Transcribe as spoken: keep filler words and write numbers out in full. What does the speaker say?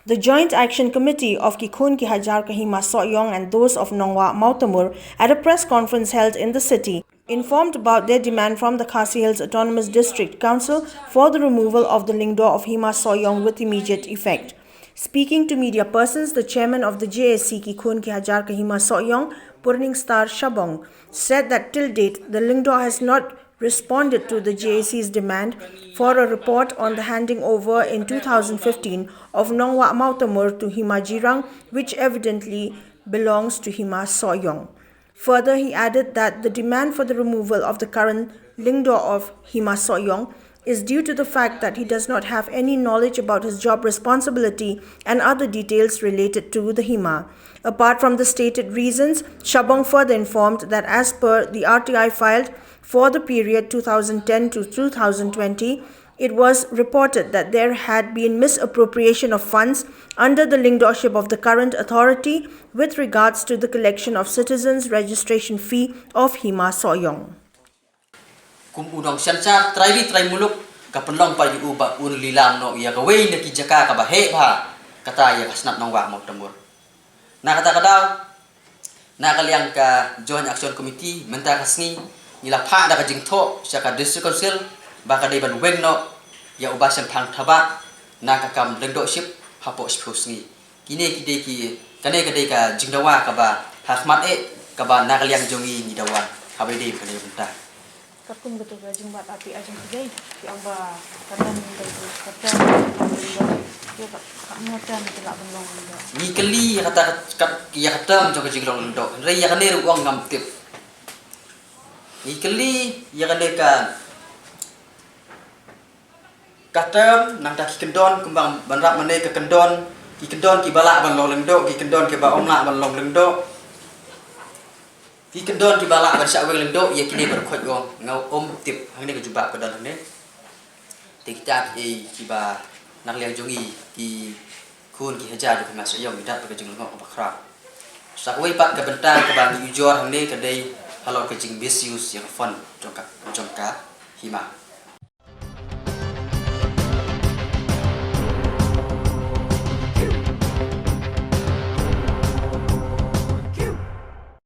The Joint Action Committee of Ki Khun Ki Hajar ka Hima Sohiong and those of Nongwah Mawtamur, at a press conference held in the city, informed about their demand from the Khasi Hills Autonomous District Council for the removal of the Lyngdoh of Hima Sohiong with immediate effect. Speaking to media persons, the chairman of the J A C Ki Khun Ki Hajar ka Hima Sohiong, Purning Star Shabong, said that till date, the Lyngdoh has not responded to the J A C's demand for a report on the handing over in two thousand fifteen of Nongwah Mawtamur to Hima Jirang, which evidently belongs to Hima Sohiong. Further, he added that the demand for the removal of the current Lyngdoh of Hima Sohiong is due to the fact that he does not have any knowledge about his job responsibility and other details related to the Hima. Apart from the stated reasons, Shabong further informed that as per the R T I filed for the period two thousand ten to two thousand twenty, it was reported that there had been misappropriation of funds under the Lyngdohship of the current authority with regards to the collection of citizens' registration fee of Hima Sohiong. Kum u nongsynshar trai ri trai muluk, ka pynlong pat ïa u ba un lilam noh ïa kawei na ki jaka kaba heh bha, kata ïa ka snat Nongwah Mawtamur. Na kata ka daw, na ka liang ka Joint Action Committee mynta ka sngi ngi la phah da ka jingthoh sha ka District Council ba ka dei ban weng noh ïa u Bah Shemphang Thabah na ka kam Lyngdohship hapoh shiphew sngi. Kine ki dei ki, kane ka dei ka jingdawa kaba ha khmat eh, kaba na ka liang jong ngi ngi dawa ha ba ïadei bad kane ka bynta. Katkum kato ka jingbat ap ïa jong ki dei, ki ong ba ka term ka term ka term ka term ka term ka term. Ngi kylli ïa kata ka, ïa ka term jong ka jinglong Lyngdoh. Hynrei ïa kane ruh u ong ngam tip. Ngi kylli ïa kane ka ka term, nangta ki kyndon, kumba ban rap mynne ka kyndon, ki kyndon kiba lah ban long Lyngdoh, ki kyndon kiba ym lah ban long Lyngdoh. Ki kyndon kiba lah ban shah weng Lyngdoh, ïa kine baroh khoit u ong ngam tip, hangne ka jubab ka don hangne. Te kita kiei kiba na ka liang jong ngi ki khun ki hajar jong ka Hima Sohiong ngi dap ka jinglyngngoh kaba khraw. Sa kawei pat ka bynta kaba ngi ujor hangne ka dei halor ka jing misuse ïa ka fund jong ka, jong ka hima.